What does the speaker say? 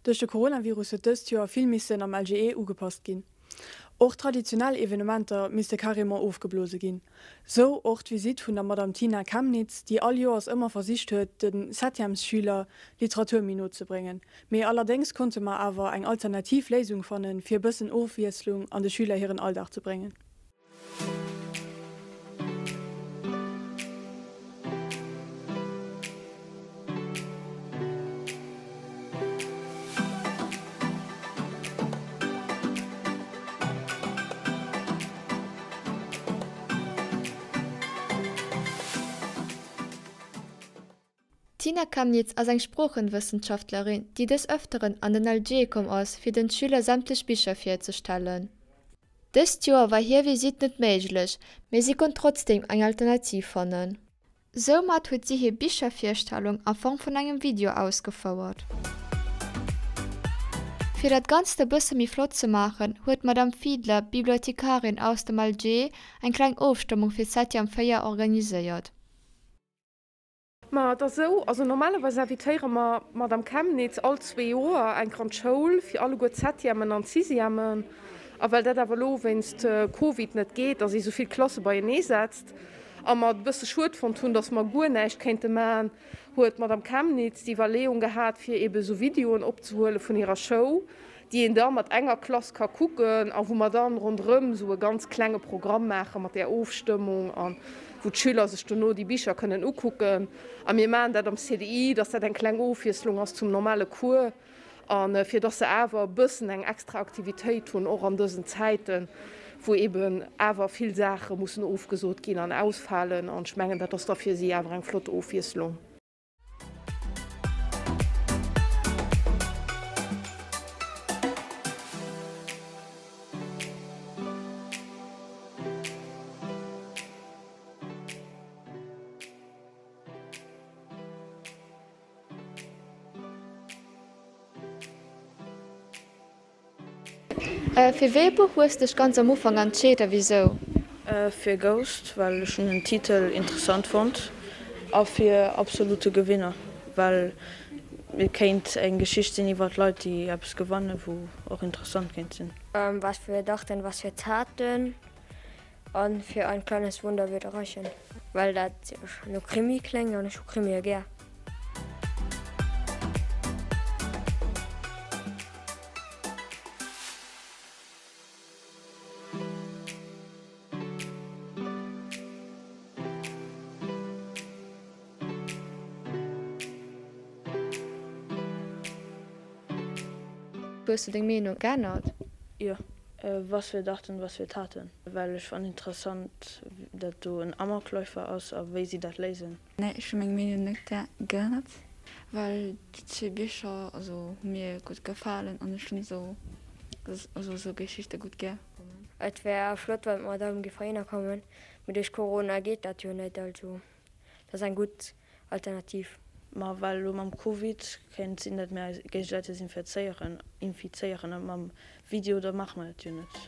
Duerch de Coronavirus huet dëst Joer vill missen am LGE ugepasst ginn. Och traditionell Evenementer misste carrément ofgeblose ginn. Sou och d'Visitt vun der Madame Tina Kemnitz, déi all Joers ëmmer versicht huet, de Septièmesschüler Literatur méi no ze bréngen. Mee allerdéngs konnte mer awer eng alternativ Léisung fannen, fir e bëssen Ofwiesslung an de Schüler hiren Alldag ze bréngen. D'Tina Kamnitz ass eng Sproochenwëssenschaftlerin, déi des Ëfteren an den LG komm ass, fir den Schüler sämtlech Bicher virzestellen. Dëst Joer war hir Visitt net méiglech, mee si konnt trotzdeem eng Alternativ fannen. Soumat huet si hir Bichervirstellung a Form vun engem Video ausgefouert. Fir dat Ganzt e bësse méi flott ze maachen, huet d'Madame Fiedler, Bibliothekarin aus dem LG, eng kleng Ofstëmmung fir d'Septième 4 organiséiert. Ma et ass esou, also normalerweis invitéiere mer d'Madame Kemnitz all zwee Joer eng Kéier an d'Schoul fir alleguer d'Septièmen an d'Sixièmen. A well dat awer elo wéinst Covid net geet, dass ee sou vill Klasse beienee setzt, a mer et e bësse schued fonnt hunn, dass mer guer näischt kéinte maachen, huet d'Madame Kemnitz déi Iwwerleeung gehat, fir eebe sou Videoen opzehuele vun hirer Show, déi een da mat enger Klass ka kucken a wou mer dann ronderëm esou e ganz klenge Programm maache mat där Ofstëmmung a wou d'Schüler sech dono déi Bicher kënnen ukucken. A mir maachen dat am CDI, dass dat eng kleng Ofwiesslung ass zum normale Cours a fir dass se awer e bëssen eng extra Aktivitéit hunn, och an dësen Zäiten, wou eeben awer vill Saache mussen ofgesot ginn an ausfalen. An ech mengen, dat ass da fir si awer eng flott Ofwiesslung. Fir wéi e Buch hues dech ganz am Ufank entscheet a wisou? Fir Ghost, well ech hunn den Titel interessant fonnt a fir Absolute Gewinner, well et kéint eng Geschicht sinn iwwert Leit déi eppes gewannen, wou och interessant kéint sinn. Was wir dachten, was wir taten an fir Ein kleines Wunder würde reichen, well dat no Krimi kléngt an ech hu Krimie gär. Hues du deng Meenung geännert? Jo, Was wir dachten, was wir taten, well ech fannen interessant dat do en Amokläufer ass a wéi si dat léisen. Nee, ech hu meng Meenung net geännert, well déi zwee Bicher also hu mir gutt gefalen an ech hunn esou also esou Geschichte gutt gär. Et wär flott wann d'Madame géif heihinner kommen, mee duerch Corona geet dat jo net, also dat ass eng gutt Alternativ. Ma well elo mam Covid kéint sinn, datt mir eis géigesäiteg infizéieren, infizéieren a mam Video, da maache mer dat jo net.